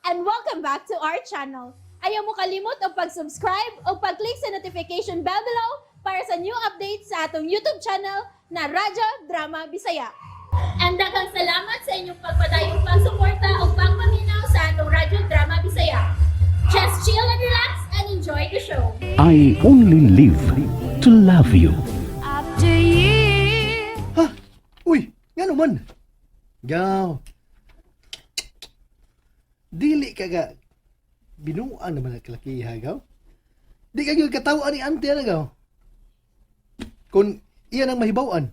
And welcome back to our channel. Ayaw mo kalimot og pag-subscribe o pag-click sa notification bell below para sa new updates sa atong YouTube channel na Radyo Drama Bisaya. And daghang salamat sa inyong pagpadayong pagsuporta o pagpaminaw sa atong Radyo Drama Bisaya. Just chill and relax and enjoy the show. I only live to love you. After years. Ha? Uy, nga naman. Gaw. Dili ka ga. Binuang naman ang kalakiha, gaw. Di ka gyud katawaan ni ante ana, gaw. Kung iyan ang mahibaw-an,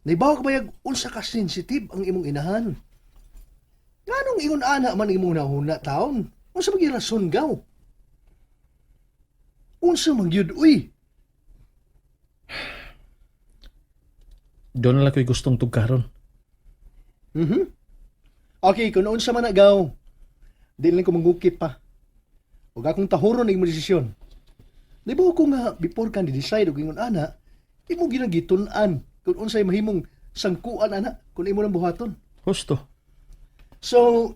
nahibaw ka ba yag unsa ka sensitive ang imong inahan? Nganong ingon ana man imong nahuna taon? Unsa man gyud rason, gaw? Unsa man gyud, uy? Doon na lang ko'y gustong tugkaron. Okay, kung unsa man na, gaw, di lang ko mangukip pa. Ug akong tahuron ang imong desisyon. Di ba ko nga before ka ni-decide og ingon ana, imo ginagitun-an kung unsay mahimong sangkuan ana kung imo nang buhaton. Husto. So,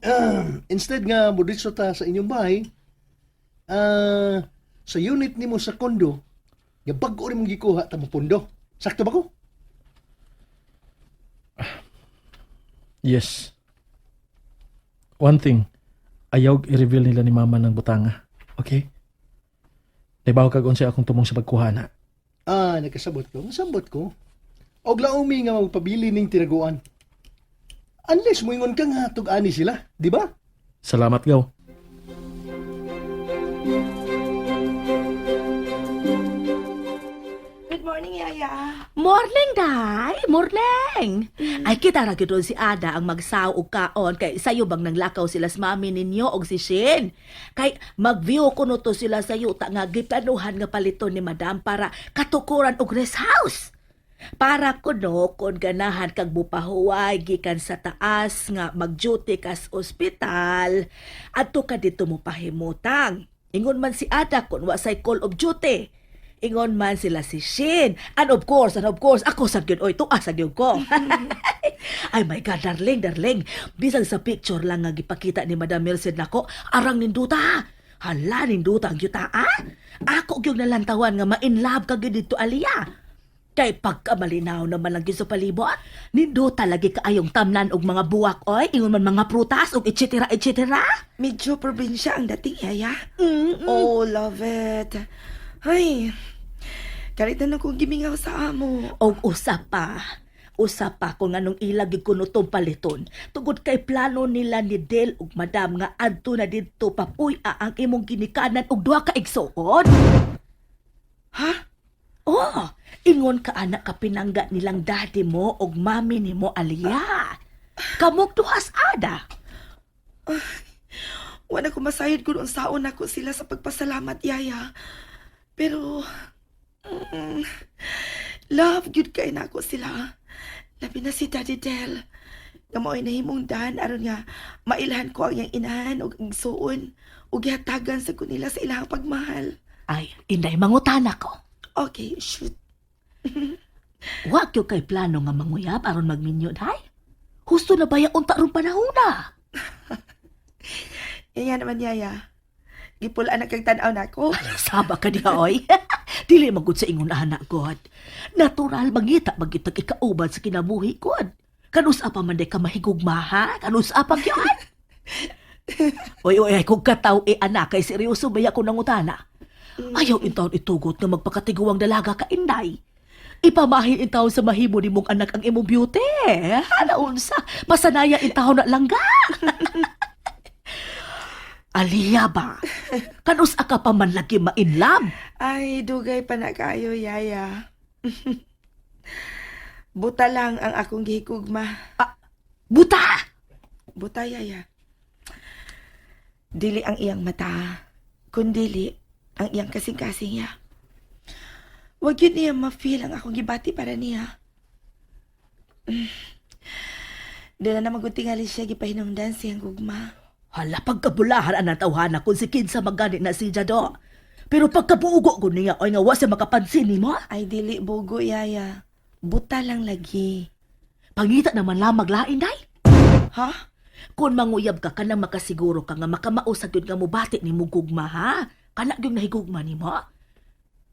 instead nga moditso ta sa inyong bahay, sa unit nimo sa kondo, nga bag-o nimong gikuha ta mopundo. Sakto ba ko? Yes. One thing, ayaw i-reveal nila ni mama ng butanga. Okay? Nahibaw kag unsay akong tumong sa pagkuha na. Ah, nagkasabot ko. Nasabot ko. Og laumi nga magpabili ning tinaguan. Unless moingon ka nga tug-ani sila, di ba? Salamat, gaw. Good morning, Yaya. Morning, day! Morning! Ay, kita ra gyud si Ada ang magsaw og kaon kay sayo bang nanglakaw sila sa mami ninyo og si Shin. Kay mag-view kuno to sila sa yuta nga giplanuhan nga paliton ni Madam para katukuran og rest house. Para kuno kon ganahan kag bupahuway gikan sa taas nga mag-duty kas ospital, adto ka dito mo pahimutang. Ingon man si Ada kon wa say call of duty. Ingon man sila si Shin. And of course, ako sa gyud oy, tuas sa gyud ko. Ay my God, darling, darling. Bisan sa picture lang nga gipakita ni Madam Merced nako, arang ninduta. Hala, ninduta ang yuta, ah? Ako gyud nalantawan nga ma-in love ka gyud dito, Aliyah. Kay pagkamalinaw naman lang gyud sa palibot, ninduta lagi kaayong tamnan og mga buwak oy, ingon man mga prutas og et cetera, et cetera. Medyo probinsya ang dating, Yaya. Oh, love it. Ay, kalit na kong gimingaw sa amo. Og usa pa. Usa pa kung anong ilag gyud kuno tong paliton. Tungod kay plano nila ni Del ug Madam nga adto na didto papuy-a ang imong ginikanan og duha ka igsuon. Ha? Oh, ingon ka anak ka pinangga nilang daddy mo ug mami nimo Aliyah. Kamog duhas ada. Wala ko masayod kung unsaon nako sila sa pagpasalamat, Yaya. Pero, love gyud kay nako sila. Labi na si Daddy Del. Nga mao'y nahimong dan aron nga mailhan ko ang iyang inahan ug igsuon ug gihatagan sa kunila sa ilahang pagmahal. Ay, inday mangutana ko. Okay, shoot. Wa gyud kay plano nga manguyab aron magminyo day. Husto na baya unta ron panahona. Yaya naman, Yaya. Gipulaan na kag tan-aw nako. Saba ka niya, oy. Dili magud sa ingon anak, God. Natural, mangita magitag ikauban sa kinabuhi, God. Kanus pa man day ka mahigugma, ha? Kanus pa gyud? Oy, oy, ay, kung kataw e anak, kay seryoso ba ko nangutana? Ayaw intawon itugot nga magpakatiguang dalaga ka, inday. Ipamahin intawon sa mahimo ni mong anak ang imong beauty. Hala unsa, masanaya intawon na langga. Aliya ba? Kanus ka pa man lagi ma-inlove? Ay, dugay pa na kayo, Yaya. Buta lang ang akong gihigugma. Buta! Buta, Yaya. Dili ang iyang mata, kundili ang iyang kasing-kasing niya. Wag yun niya ma-feel ang akong gibati para niya. Di na naman tingali siya gipahinumdan siyang gugma. Hala, pagkabulahan ang tawhana kung si Kinsa magani na si Jado. Pero pagkabugo ko niya, ay nga wa siya makapansin nimo. Ay, dili bugo, Yaya. Buta lang lagi. Pangita naman lang maglain, day. Ha? Kung manguyab ka kanang makasiguro ka nga makamao sa gyud nga mobati nimo gugma ha. Kana gyud nahigugma nimo.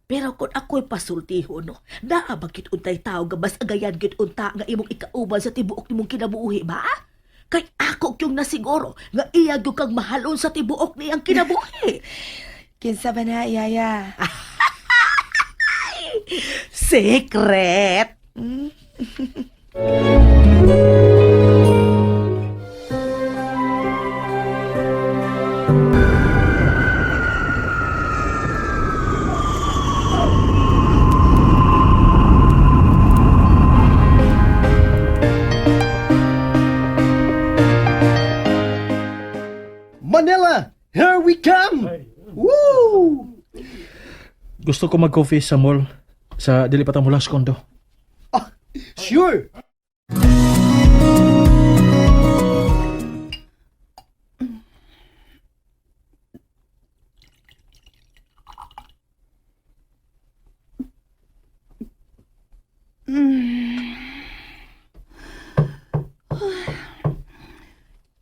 Pero kung ako'y pasultihon, no, naa ba gyud untay tao nga mas agayan gyud unta nga imong ikauban sa tibuok nimong kinabuhi ba? Kay ako gyud nasiguro nga iya gyud kang mahalon sa tibuok niyang kinabuhi. Kinsa ba na, Yaya? Secret! Manila, here we come! Woo! Gusto ko mag-coffee sa mall sa dili pa ta mulas kondo. Ah, sure!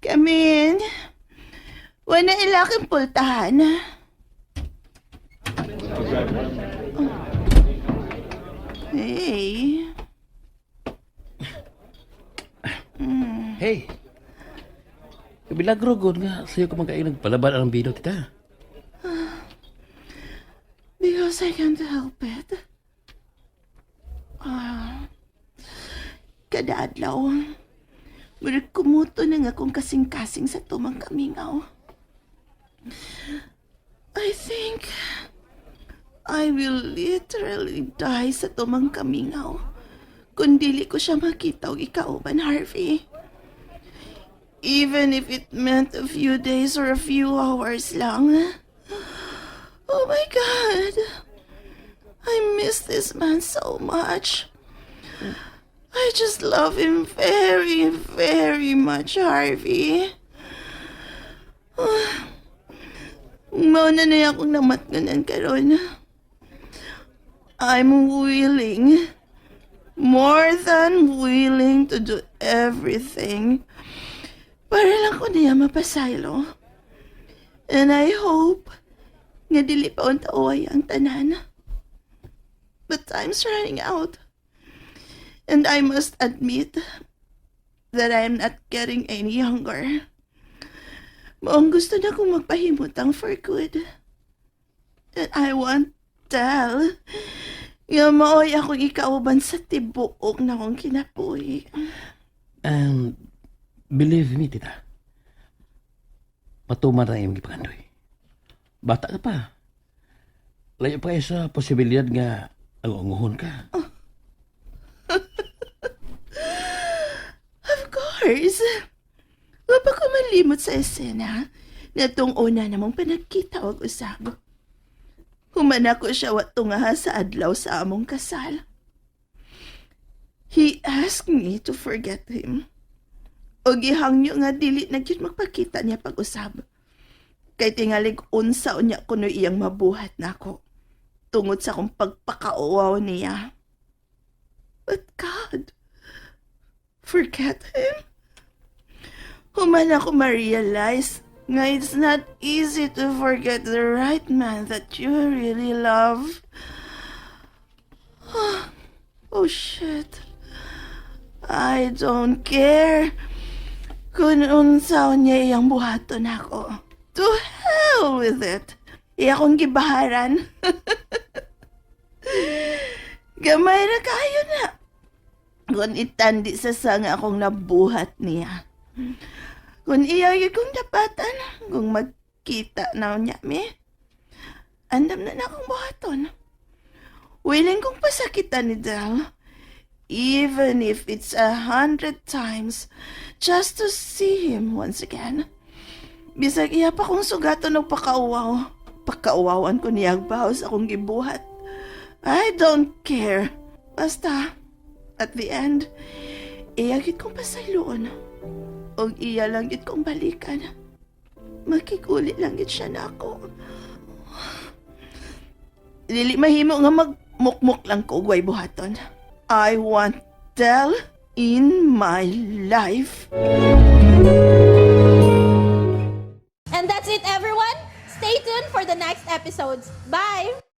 Come in. Wala ilaking pultahan. Hey. Hey. Kabilagro gud nga sayo ko magkain nagpalaban ang bino tita. Because I can't help it. Ah. Kada adlaw, murag kumuto na nga akong kasing-kasing sa tumang kamingaw. I think I will literally die sa tumang kamingaw kung dili ko siya makita og ikauban, Harvey. Even if it meant a few days or a few hours lang. Oh my God. I miss this man so much. I just love him very, very much, Harvey. Mao na na akong namatnganan karon. I'm willing, more than willing to do everything para lang ko niya mapasaylo. And I hope nga dili pa unta uway ang tanan. But time's running out. And I must admit that I am not getting any younger. Maong gusto na kong magpahimutang for good. And I want tell nga maoy akong ikauban sa tibuok na akong kinabuhi. And believe me tita. Patuman ra imong gipangandoy. Bata ka pa. Layo pa kayo sa posibilidad nga anguanguhon ka. Of course. Wa pa ko malimot sa esena na tong una namong panagkita og usab. Human ako siya wa tungaha sa adlaw sa among kasal. He asked me to forget him. Og gihangyo nga dili na gyud magpakita niya pag-usab. Kay tingalig unsa unya kuno iyang mabuhat nako tungod sa akong pagpakauwaw niya. But God, forget him? Human ako ma-realize nga it's not easy to forget the right man that you really love. Oh shit. I don't care kung unsa niya iyang buhaton ako. To hell with it. Iya akong gibaharan. Gamay ra kayo na. Kung itandi sa sanga akong nabuhat niya. Kung iya gyud kong dapatan, kung magkita na niya mi, andam na na akong buhaton. Willing kong pasakitan ni Del, even if it's 100 times, just to see him once again. Bisag iya pa kong sugaton og pakauwaw. Pakauwawan ko niya ang baho sa akong gibuhat. I don't care. Basta, at the end, iya gid kong pasayloon. Og iya lang gid kong balikan. Makikuli lang gid siya na ako. Dili mahimo nga magmukmuk lang ko og way buhaton. I want Del in my life. for the next episodes. Bye!